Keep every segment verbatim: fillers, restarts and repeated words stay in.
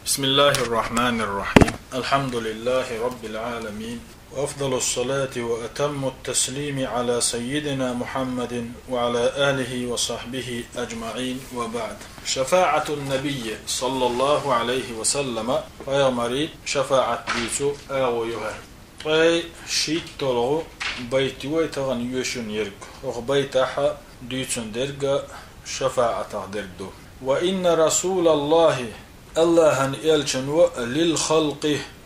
بسم الله الرحمن الرحيم. الحمد لله رب العالمين. وأفضل الصلاة وأتم التسليم على سيدنا محمد وعلى آله وصحبه أجمعين وبعد. شفاعة النبي صلى الله عليه وسلم. Пайхамара шафаӀат дийцу агӀо ю хӀара. Ткъе шийтталгӀа байт ю вай тахана йоьшуш ерг. ХӀокху байтехь дуьйцун дерг шафаӀатах дерг ду. وإن رسول الله Аллахьан элчано للخلق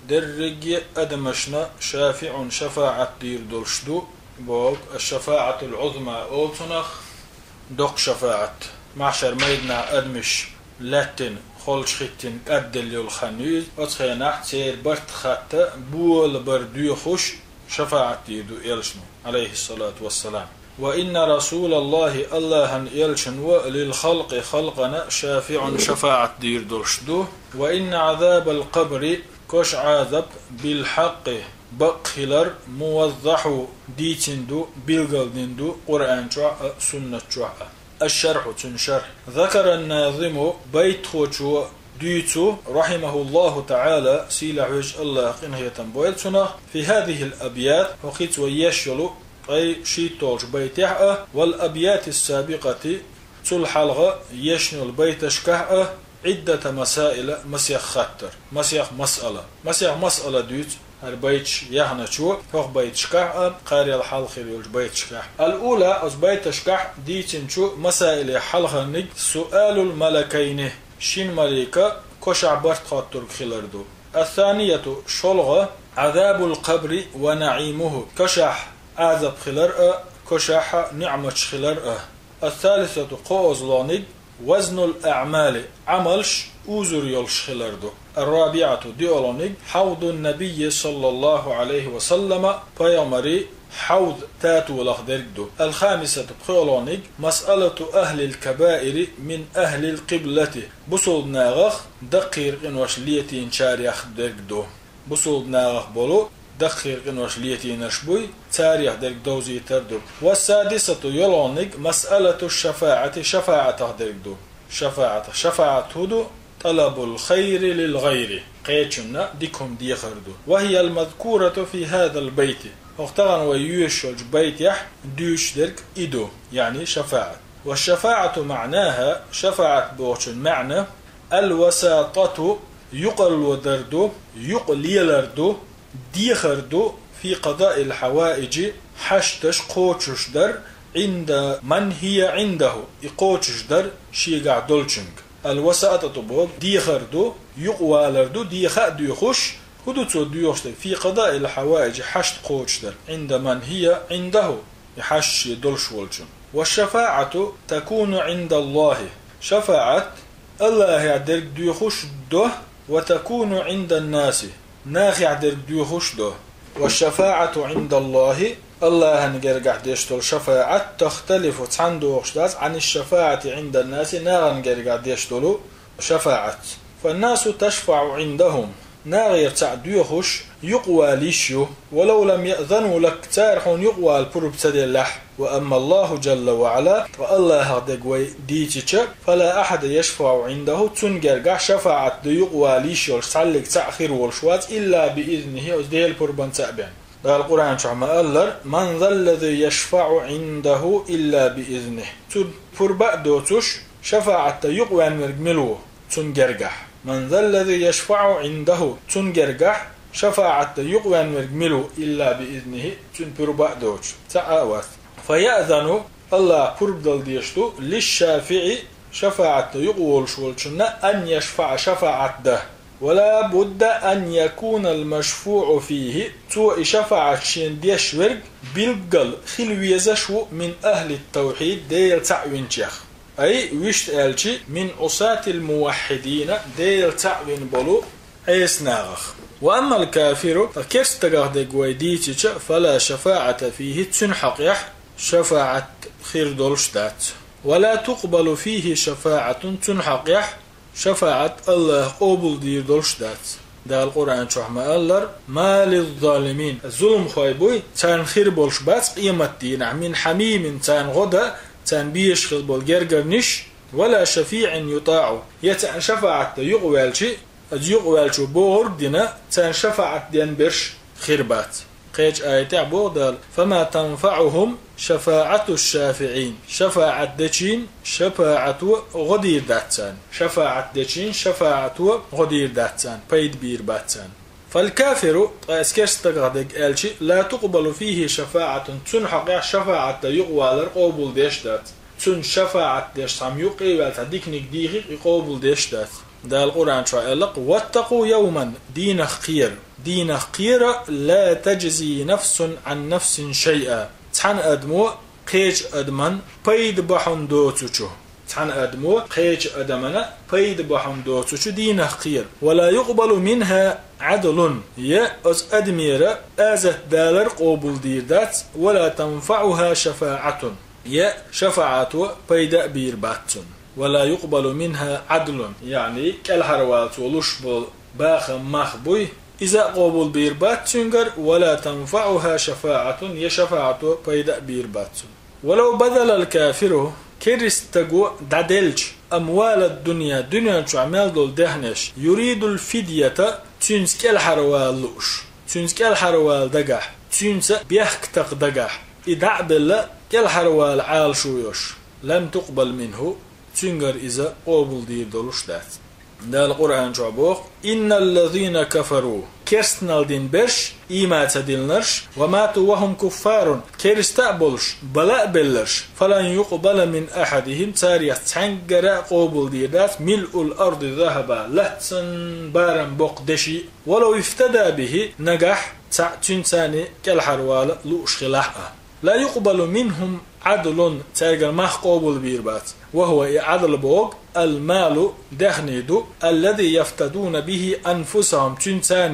дерриге а адамашна شافع шафаӀат дийр долуш ду, боху, الشفاعة العظمى олу цунах, доккха шафаӀат. Маьхьшар майданахь адамаш лаьттина, холчу хӀиттина кӀадделла йолу хан ю иза. Оцу хенахь церан барт хатта болабар доьхуш шафаӀат дийр ду элчано, عليه الصلاة والسلام. وإن رسول الله Аллахьан элчано للخلق халкъана شافع шафаӀат дийр долуш ду. وإن عذاب القبر коша Ӏазап بالحق бакъ хилар موضح дийцина ду, билгалдина ду Къуръан чохь а, суннат чохь а. الشرح цуьнан шархь. ذكر الناظم байтхочо дуьйцу, رحمه الله تعالى сийлахь везачу Аллахь къинхетам бойла цунах, في هذه الأبيات хӀокхуьнца вай еш йолу ткъе шийтталгӀачу байтехь а, والأبيات السابقة цул хьалха ешна йолу байташкахь а, عدة مسائل масех хаттар, масех масъала. Масех масъала дуьйцу хӀара байташ яхначо, хӀокху байташкахь а, кхарел хьалха хир йолчу байташкахь. الأولى оцу байташкахь дийцинчу масаилех хьалхарниг سؤال الملكين шина малика кошахь барт хоттург хилар ду. الثانية шолгӀа عذاب القبر ونعيمه кошахь Ӏазап хилар а, кошахь ниӀматаш хилар а. الثالثة кхоазлониг وزن الأعمال Ӏамалш узур йолуш хилар ду. الرابعة диъолгӀаниг حوض النبي صلى الله عليه وسلم пайхамара хьавз татолах дерг ду. الخامسة пхоьалгӀаниг مسألة أهل الكبائر من أهل القبلة бусулба нахах даккхийра къинош летийначарех дерг ду. Бусулба нахах болу даккхийра къинош летийнарш буй, царех дерг довзийтар ду. والسادسة йолгӀаниг مسألة الشفاعة шафаӀатах дерг ду. ШафаӀатах. ШафаӀат хӀун ду? طلب الخير للغير кхечунна дика хӀума дехар ду. وهي المذكورة في هذا البيت хӀокху тахана вай йоьшуш йолчу байтехь дуьйцуш дерг и ду, яъни шафаӀат. والشفاعة معناها шафаӀат бохучун маьӀна الوساطة юкъарло дар ду, юкъ лелар ду, дехар ду في قضاء الحوائج хьашташ кхочуш дар عند من هي عنده и кхочуш дар шегахь долчуьнга. الوساطة боху дехар ду, юкъавалар ду, деха а доьхуш, хӀун ду цо доьхуш дерг? في قضاء الحوائج хьашт кхочуш дар عند من هي عنده и хьашт шен долуш волчун. والشفاعة تكون عند الله шафаӀат Аллахьехь дерг доьхуш до, وتكون عند الناس нахехь дерг доьхуш до. والشفاعة عند الله Аллахьан гергахь деш долу шафаӀат تختلف цхьаьна дохуш дац عن الشفاعة عند الناس нахана гергахь деш долу шафаӀат. فالناس تشفع عندهم нахера цхьаъ доьхуш, юкъавала йиш ю, ولو لم يأذنوا لك цара хьуна юкъавала пурба ца деллехь. وأما الله جل وعلا ткъа Аллахьах дерг вай дийцича, فلا أحد يشفع عنده цунна гергахь шафаӀат дан юкъавала йиш йолуш цхьаллиг цхьаъ хир волуш вац إلا بإذنه оцу Делан пурбанца а бен. Дала Къуръан чохь ма-аллара: من ذا الذي يشفع عنده إلا بإذنه цунна пурба а доцуш шафаӀат дан юкъаваьнна верг мила ву цунна гергахь? من ذا الذي يشفع عنده цунна гергахь шафаӀат дан юкъаваьнна верг мила ву إلا بإذنه цуьнан пурба а доцуш? Цхьа а вац. فيأذن Аллахь пурба дала дезаш ду للشافع шафаӀат дан юкъаволуш волчунна أن يشفع шафаӀат дан. ولا بد أن يكون المشفوع فيه цо и шафаӀат шена деш верг билггал хила везаш ву من أهل التوحيد Дела цхьаъ винчех. أي вуьшта аьлча من عصاة الموحدين Дела цхьаъ вина болу Ӏеса нахах. وأما الكافر ткъа керста стагах дерг вай дийцича, فلا شفاعة فيه цуьнан хьокъехь шафаӀат хир долуш дац. ولا تقبل فيه شفاعة цуьнан хьокъехь шафаӀат Аллахьа къобалдийр долуш дац. Дала Къуръан чохь ма-аллара: ما للظالمين зулмухой буй, царна хир болуш бац къематдийнахь من حميم царна гӀо дан, царна безаш хила болу гергарниш, ولا شفيع يطاع я царна шафаӀат дан юкъаваьлча, Аз юкъаваьллачо бохург а дина, царна шафаӀат ден берш хир бац. Кхечу аятехь боху Дала: «Фама танфаӀухум шафаӀату шафиӀин». ШафаӀат дечийн шафаӀато гӀо дийр дац царна. ШафаӀат дечийн шафаӀато гӀо дийр дац царна, пайда бийр бац царна. «Фалкафиру», ткъа ас керста стагах дерг аьлча, «ла тукъбалу фихи шафаӀатун», цунна хьокъехь шафаӀат дан юкъавалар къобалдеш дац. Цунна шафаӀат деш цхьамма юккъе а ваьлла, цхьа диканиг дийхи, и къобалдеш дац. Дала Къуръан чохь аьлла-кх: «Ваттакъу явман», дийнах кхера. Дийнах кхера, «ла таджзи нафсун Ӏан нафсин шайъа». Цхьана адамо кхечу адаман пайда бахьана доцучу. Цхьана адамо кхечу адамана пайда бахьана доцучу дийнах кхера. «Ва ла юкъбалу минха Ӏадлун». Я оцу адамера азат далар къобалдийр дац, «ва ла танфаӀуха шафаӀатун». Я шафаӀато пайда а бийр бац цунна. «Ва ла юкъбалу минха Ӏадлун», яъни кӀелхьарвала цо луш болу бахам мах буй, иза а къобалбийр бац цуьнгара, «ва ла танфаӀуха шафаӀатун», я шафаӀато пайда а бийр бац цунна. «Ва лав базалал кафиру», керста стаго дӀаделча, «амвалад дунья», дуьнен чохь мел долу дехнеш, «юридул фидията», цуьнца кӀелхьарвала лууш, цуьнца кӀелхьарвала дагахь, цуьнца бехк такха дагахь, и дӀа а белла, кӀелхьарвала Ӏалашо йолуш, «лам тукъбал минху», цуьнгара иза къобалдийр долуш дац. Дала Къуръан чохь боху: «Инналлазина кафару», керстанал дина берш, ийман ца диллинарш, «ва мату ва хум куффарун», керста а болуш, бала а белларш, «фалан юкъбала мин ахадихим», царех цхьаьнгара а къобалдийр дац, «милъул арди захаба», латтанан барам боккха деши, «ва лав ифтада бихи», нагахь цхьаъ цуьнца кӀелхьарвала лууш хилахь а. «Ла юкъбалу минхум Ӏадлун», цаьргара мах къобалбийр бац. «Ва хува», и Ӏадл бохург, «ал-малу», дехне ду, «аллази яфтадуна бихи анфусахум», цуьнца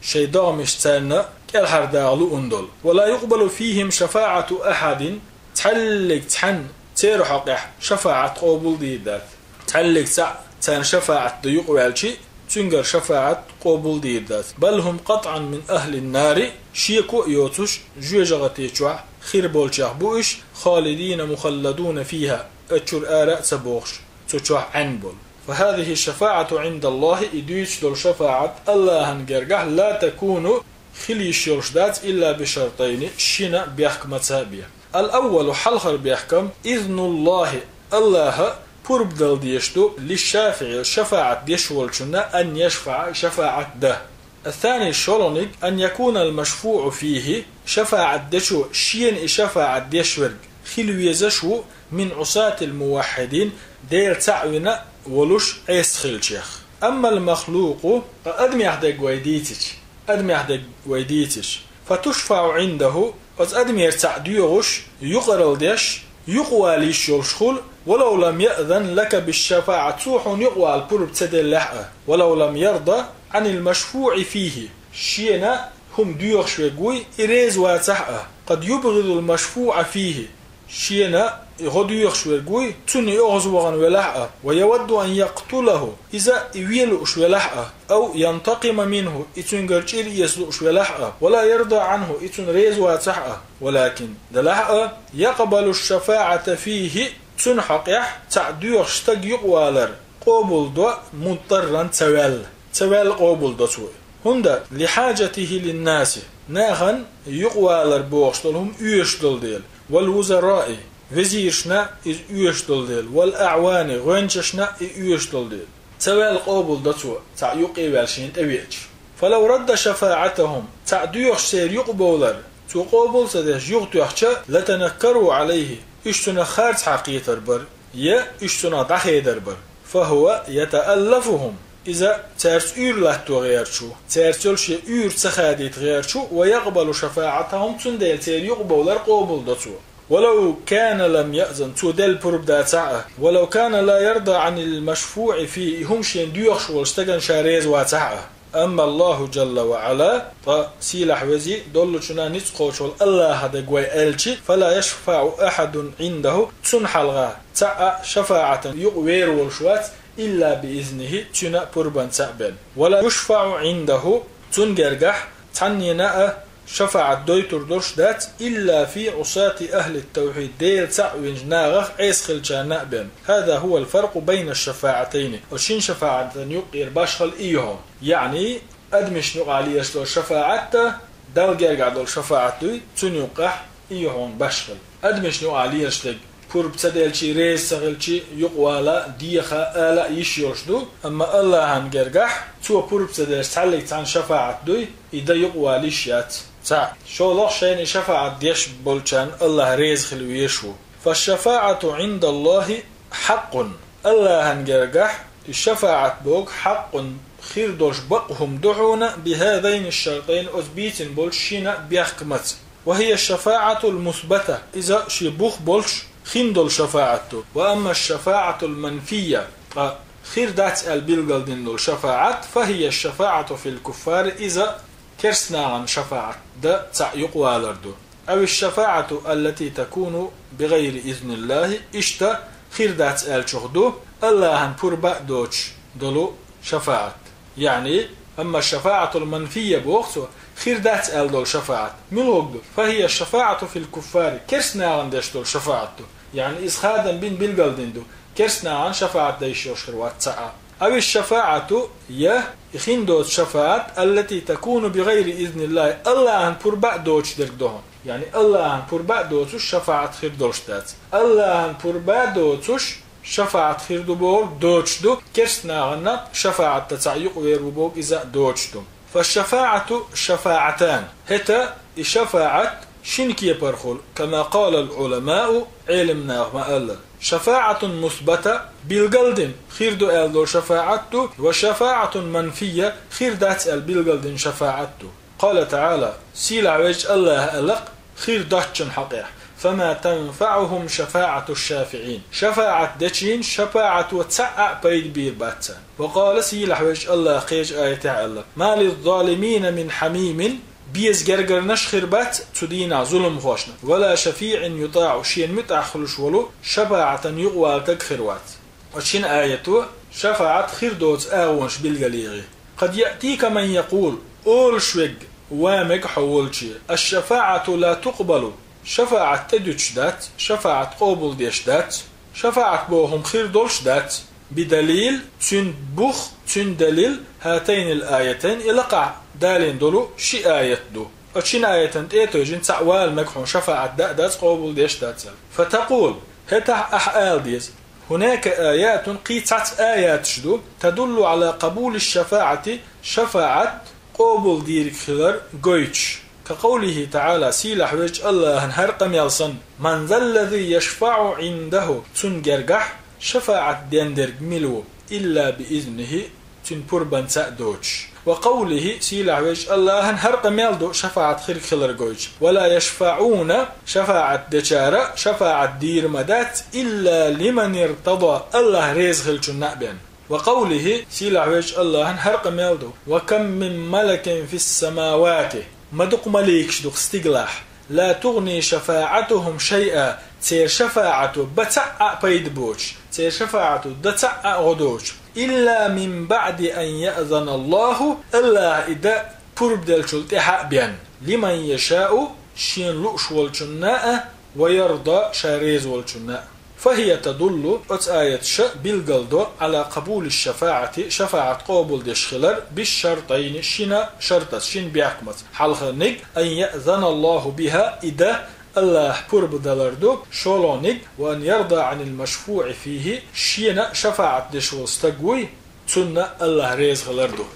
шайн догӀмаш царна кӀелхьардаха луун долу. «Ва ла юкъбалу фихим шафаӀату ахадин», цхьаллиг цхьанна церан хьокъехь шафаӀат къобалдийр дац. Цхьаллиг цхьаъ царна шафаӀат дан юкъаваьлчи, цуьнгара шафаӀат къобалдийр дац. «Бал хум къатӀан мин ахлин нари», шеко а йоцуш, жоьжахати чохь хир болчех бу уьш, «халидина мухалладуна фиха», оцу чуьра ара а ца бохуш, цу чохь Ӏен болу. «Фа хазихи шафаӀату Ӏиндаллахи», и дуьйцуш долу шафаӀат Аллахьан гергахь, «ла такуну», хила йиш йолуш дац, «илла би шартайни», шина бехкамаца а бен. «Ал-аввалу», хьалхара бехкам, «изнуллахи», Аллаха пурба дала дезаш ду, «лишшафиӀи», шафаӀат деш волчунна, «ан яшфаӀа», шафаӀат дан. «Ас-сани», шолгӀаниг, «ан якунал машфуӀу фихи», шафаӀат дечо, шена и шафаӀат деш верг, хила везаш ву, «мин Ӏусатил муваххьидин», Дела цхьаъ вина волуш Ӏеса хилчех. «Аммал махлукъу», ткъа адамех дерг вай дийцича, адамех дерг вай дийцича, «фа тушфаӀу Ӏиндаху», оцу адамера цхьаъ доьхуш, юкъаралла деш, юкъавала йиш йолуш хуьлу, «ва лав лам яъзан лака бишшафаӀа», цо хьуна юкъавала пурба ца деллехь а, «ва лав лам ярда Ӏанил машфуӀи фихи», шена хӀума доьхуш верг вуй, и реза вацахь а, «къад юбгӀидул машфуӀа фихи», шена и гӀо доьхуш верг вуй, цунна и оьгӀаз вахана велахь а, «ва явадду ан якътулаху», иза и вен лууш велахь а, «ав янтакъима минху», и цуьнгара чӀир эца лууш велахь а, «ва ла ярда Ӏанху», и цунна реза вацахь а, «валакин», делахь а, «якъбалу шафаӀата фихи», цунна хьокъехь цхьаъ доьхуш стаг юкъавалар къобалдо, «мудтарран», ца ваьлла. Ца ваьлла къобалдо цо. ХӀунда? «Лихьаджатихи линнаси», нахана юкъавалар бохуш долу хӀума оьшуш долу дела, «вал вузараи», везиршна иза оьшуш долу дела, «вал аӀвани», гӀоьнчашна и оьшуш долу дела. Ца ваьлла къобалдо цо цхьаъ юкъе а ваьлла шена тӀевеача. «Фа лав радда шафаӀатахум», цхьаъ доьхуш церан юкъабовлар цо къобал а ца деш юхатоьхча, «латанаккару Ӏалайхи», уьш цунах харцахьа кхетар бара, я уьш цунах дӀахедар бара. «Фа хува ятааллафухум», иза цаьрца уьйр латто гӀерташ ву, цаьрца йолу шен уьйр ца хадийта гӀерташ ву, «ва якъбалу шафаӀатахум», цундела церан юкъабовлар къобалдо цо. «Ва лав кана лам яъзан», цо делла пурба дацахь а, «ва лав кана ла ярда Ӏанил машфуӀи фихи», и хӀума шена доьхуш волу стагана ша реза вацахь а. Амма Аллаху Джалла ва Ӏала, ткъа сийлахь вези доллучунна ницкъ кхочу волу Аллаха дерг вай аьлчи, «фа ла яшфаӀу ахьадун Ӏиндаху», цунна хьалха цхьаъ а шафаӀатан юкъа вер волуш вац, «илла би изнихи», цуьнан пурбанца а бен. «Ва ла юшфаӀу Ӏиндаху», цунна гергахь цхьаннена а шафаӀат дойтур долуш дац, илла фи Ӏусати ахӀли ттавхьид, Дела цхьаъ винчу нахах Ӏеса хилчарна а бен. Хаза хӀува лфаркъу байна шшафаӀатайни. Оцу шина шафаӀатан юккъера башхалла и ю хьуна. Яъни, адамашна юкъахь лелаш долу шафаӀат а, Далла гергахь долу шафаӀат дуй, цунна юккъехь и ю хьуна башхалла. Адамашна юкъахь лелаш дерг, пурба ца делчий, реза ца хилчий, юкъавала, деха, ала а йиш йолуш ду, амма АллахӀан гергахь, цо пурба ца делча цхьаллиг цхьанна шафаӀат дуй, и дан юкъавала йиш яц. Цхьаъ, шолгӀа шайна и шафаӀат деш болчарна АллахӀ реза хила везаш ву. ФашшафаӀату Ӏиндаллахи хьакъун. АллахӀан гергахь и шафаӀат бохург хьакъун, хир долуш бакъ хӀума ду хьуна, бихазайни шшартӀайни, оцу бийцина болчу шина бехкамаца. Ва хия шшафаӀатул мусбата, иза шен бух болуш хин долу шафаӀат ду. Ва амма шшафаӀатул манфия, ткъа хир дац аьлла билгалдина долу шафаӀат, фа хия шшафаӀату фил куффари, иза керста нахана шафаӀат дан цхьаъ юкъавалар ду. Ау шшафаӀату аллати такуну бигайри изниллахи, иштта хир дац аьллачух ду, АллахӀан пурба а доцуш долу шафаӀат. Яъни, амма шафаӀатул манфия боху цо, хир дац аьлла долу шафаӀат. Мила хӀума ду? Фа хия шафаӀату фил куффари, керста нахана деш долу шафаӀат ду. Яъни, иза хадам бина билгалдина ду, керста нахана шафаӀат дан йиш йолуш хир вац цхьа а. Ау шшафаӀату, я и хин доцу шафаӀат, аллати такуну бигайри изниллахи, АллахӀан пурба а доцуш дерг ду хьуна. Яъни, АллахӀан пурба а доцуш шафаӀат хир долуш дац. АллахӀан пурба а доцуш шафаӀат хир ду бохург доцуш ду, керста нахана шафаӀат дан цхьаъ юкъавер ву бохург иза а доцуш ду. ФашшафаӀату шафаӀатан. ХӀета и шафаӀат шина кепара хуьлу, кама къалал Ӏуламау, Ӏелам наха ма-аллара. ШафаӀатун мусбата, билгалдина, хир ду аьлла долу шафаӀат ду, ва шафаӀатун манфия, хир дац аьлла билгалдина шафаӀат ду. Къала ТаӀала, сийлахь везачу АллахӀа аьлла-кх, хир доцчун хьокъехь: «Фама танфаӀухум шафаӀату шшафиӀин». ШафаӀат дечийн шафаӀато цхьа а пайда бийр бац царна. Ва къала, сийлахь везачу АллахӀа кхечу аятехь аьлла: «Ма лиззалимина мин хьамимин», беза гергарнаш хир бац цу дийнахь зуламхошна, «ва ла шафиӀин ютаӀу», шена муьтӀахь хуьлуш волу шафаӀатан юкъавала стаг хир вац. Оцу шина аято шафаӀат хир доцу агӀонаш билгалъяьхьи. «Къад яътика ман якъул», олуш верг ван мега хьо волче: «Аш-шафаӀату ла тукъбалу», шафаӀат тӀедуьтуш дац, шафаӀат къобалдеш дац, шафаӀат боху хӀума хир долуш дац. «Бидалил», цуьнан бух, цуьнан далил, «хӀатайнил аятайн», и лакхахь далийна долу ши аят ду. Оцу шина аятан тӀе а тевжина, цхьаъ вала мега хьуна шафаӀат дан а дац, къобалдеш а дац аьлла. «Фатакъул», хӀетахь ахь ала деза: «ХӀунака аятун», кхин цхьацца аяташ ду, «тадуллу Ӏала къабули шафаӀати», шафаӀат къобалдийриг хилар гойтуш. Ка къовлихӀи ТаӀала, сийлахь везачу АллахӀан хӀара къамел санна: «Ман заллази яшфаӀу Ӏиндаху», цунна гергахь шафаӀат дендерг мила ву, «илла биизнихӀи», цуьнан пурбанца а доцуш. Ва къовлихӀи, сийлахь везачу АллахӀан хӀара къамел ду шафаӀат хирг хилар гойтуш: «Ва ла яшфаӀуна», шафаӀат дечара шафаӀат дийр ма дац, «илла лиман иртада», АллахӀ реза хилчунна а бен. Ва къовлихӀи, сийлахь везачу АллахӀан хӀара къамел ду: «Ва кам мин малакин фиссамавати», ма дукха маликаш ду-кх стигалахь, «ла тугъни шафаӀатухум шайъа», церан шафаӀато бан цхьа а пайда боцуш, церан шафаӀато дан цхьа а гӀо доцуш, «илла мин баӀди ан яъзана АллахӀу», АллахӀа и дан пурба деллачул тӀаьхьа а бен, «лиман яшаъу», шена лууш волчунна а, «ва ярда», ша реза волчунна а. «ФахӀия тадуллу», оцу аяташа билгалдо, «Ӏала къабули шафаӀати», шафаӀат къобалдеш хилар, «бишшартӀайни», шина шартаца, шина бехкамаца. Хьалхарниг: «Ан яъзана АллахӀу бихӀа», и дан АллахӀа пурба далар ду, шолгӀаниг: «Ва ан ярда Ӏанил машфуӀи фихӀи», шена шафаӀат деш волу стаг вуй, цунна АллахӀ реза хилар ду.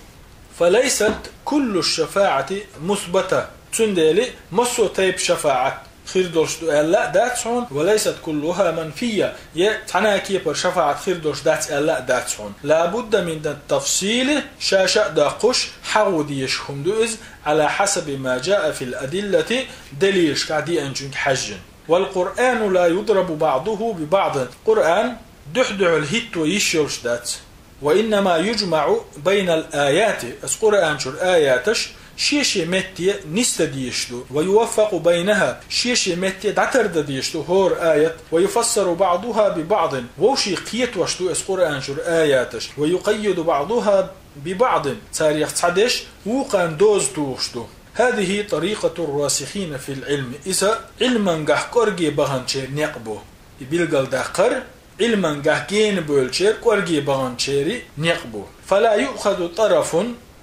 «Фалайсат куллу шафаӀати мусбата», цундела массо а тайпа шафаӀат хир долуш ду аьлла а дац хьуна, «ва лайсат куллухӀа манфия», я цхьана а кепара шафаӀат хир долуш дац аьлла а дац хьуна. «Ла будда мин ат-тафсили», ша-ша а доккхуш, хьагӀо дезаш хӀума ду иза, «Ӏала хьасаби ма жаъа фил адиллати», далилашкахь деанчуьнга хьаьжжина. «Вал Къуръану ла юдрабу баӀдухӀу би баӀдин», Къуръан дуьхь-дуьхьал хӀитто йиш йолуш дац. «Ва иннама южмаӀу байнал аяти», аса Къуръан чуьра аяташ шен-шен метте нисдан дезаш ду. «Ва юваффакъу байнахӀа», шен-шен метте дӀатардан дезаш ду хӀора аят. «Ва юфассару баӀдухӀа би баӀдин», вовшийн кхетош ду аса Къуръан чуьра аяташ. «Ва юкъаййиду баӀдухӀа би баӀдин», царех цхьа деш вукхарна доза тухуш ду. هذه طريقة الراسخين في العلم. Иза Ӏилмангахь кӀорге баханчеран некъ бу. И билгалдаккхар Ӏилмангахь гена бевллачеран, кӀорге баханчеран некъ бу. فلا يؤخذ طرف,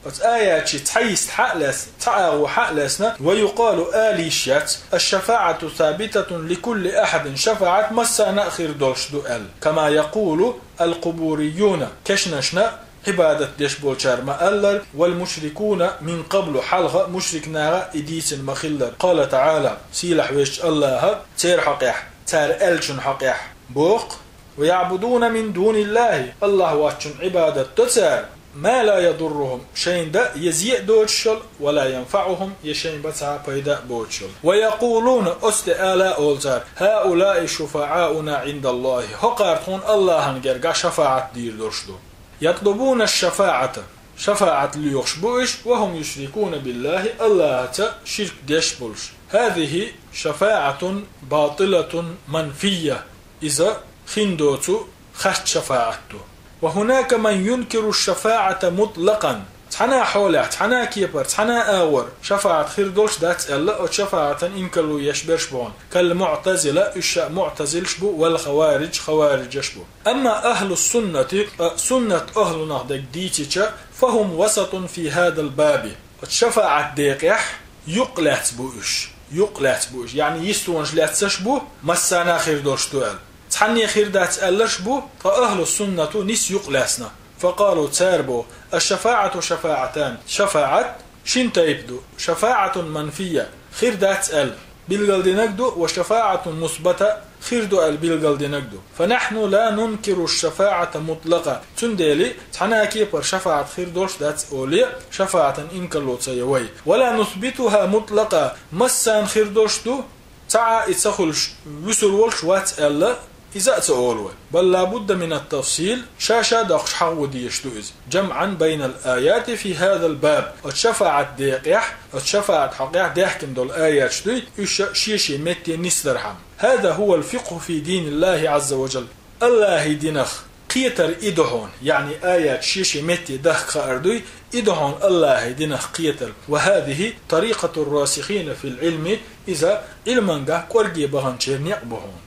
оцу аятчий цхьа йист хьа а лаьцна, цхьа агӀо хьа а лаьцна, ويقال, ала йиш яц, الشفاعة ثابتة لكل أحد, шафаӀат массарна а хир долуш ду аьлла. كما يقول القبوريون, кешнашна Ӏибадат деш болчара ма-аллара, والمشركون من قبل, хьалха мушрик наха и дийцина ма-хиллара. قال تعالى, сийлахь везачу АллахӀа церан хьокъехь, цара аьллачун хьокъехь боху: ويعبدون من دون الله, АллахӀ воцчун Ӏибадат до цара, ما لا يضرهم, шайна дан я зе а доцуш йолу, ولا ينفعهم, я шайна бан цхьа а пайда а боцуш йолу. ويقولون, оцу тӀе ала а олу цара: هؤلاء شفعاؤنا عند الله, хӀокхара тхуна АллахӀан гергахь шафаӀат дийр долуш ду. يطلبون الشفاعة, шафаӀат лоьхуш бу уьш, وهم يشركون بالله, АллахӀаца ширк деш болуш. هذه شفاعة باطلة منفية, иза хин доцу харц шафаӀат ду. وهناك من ينكر الشفاعة مطلقا. Цхьана а хьолехь, цхьана а кепара, цхьана а агӀор шафаӀат хир долуш дац аьлла, оцу шафаӀатан инкарло еш берш бу хьуна. كالمعتزلة, уьш ша муӀтазилаш бу, والخوارج, хаварижаш бу. أما أهل السنة, ткъа суннат ахӀлунах дерг дийцича, فهم وسط في هذا الباب. Оцу шафаӀат декъехь юкъ лаьцна бу уьш. Юкъ лаьцна бу уьш. Яъни йистонаш лаьцнарш бу, массарна а хир долуш ду аьлла. Цхьанне а хир дац аьлларш бу, ткъа ахӀлу суннату нис юкъ лаьцна. فقالوا, цара боху: الشفاعة شفاعتان. ШафаӀат шина тайпа ду. شفاعة منفية, хир дац аьлла, билгалдинарг ду, وشفاعة مثبتة, хир ду аьлла билгалдинарг ду. فنحن لا ننكر الشفاعة مطلقا. Цундела цхьана а кепара шафаӀат хир долуш дац олий, шафаӀатан инкарло ца йо вай. ولا نثبتها مطلقا. Массарна хир долуш ду, цхьа а и ца хуьлуш, вуьсур волуш вац аьлла, иза а ца олу вай. بل لا بد من التفصيل, ша-ша доккхуш хьахо дезаш ду иза. جمعا بين الآيات في هذا الباب. Оцу шафаӀат декъехь, оцу шафаӀат хьокъехь даьхкина долу аяташ дуй, уьш шен-шен метте нисдархьама. هذا هو الفقه في دين الله عز وجل. АллахӀан динах кхетар и ду хьуна, яъни аяташ шен-шен метте дахка хаар дуй, и ду хьуна АллахӀан динах кхетар. وهذه طريقة الراسخين في العلم, иза Ӏилмангахь кӀорге баханчеран некъ бу хьуна.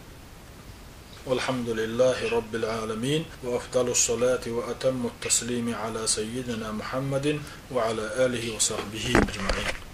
والحمد لله رب العالمين، وأفضل الصلاة وأتم التسليم على سيدنا محمد وعلى آله وصحبه أجمعين.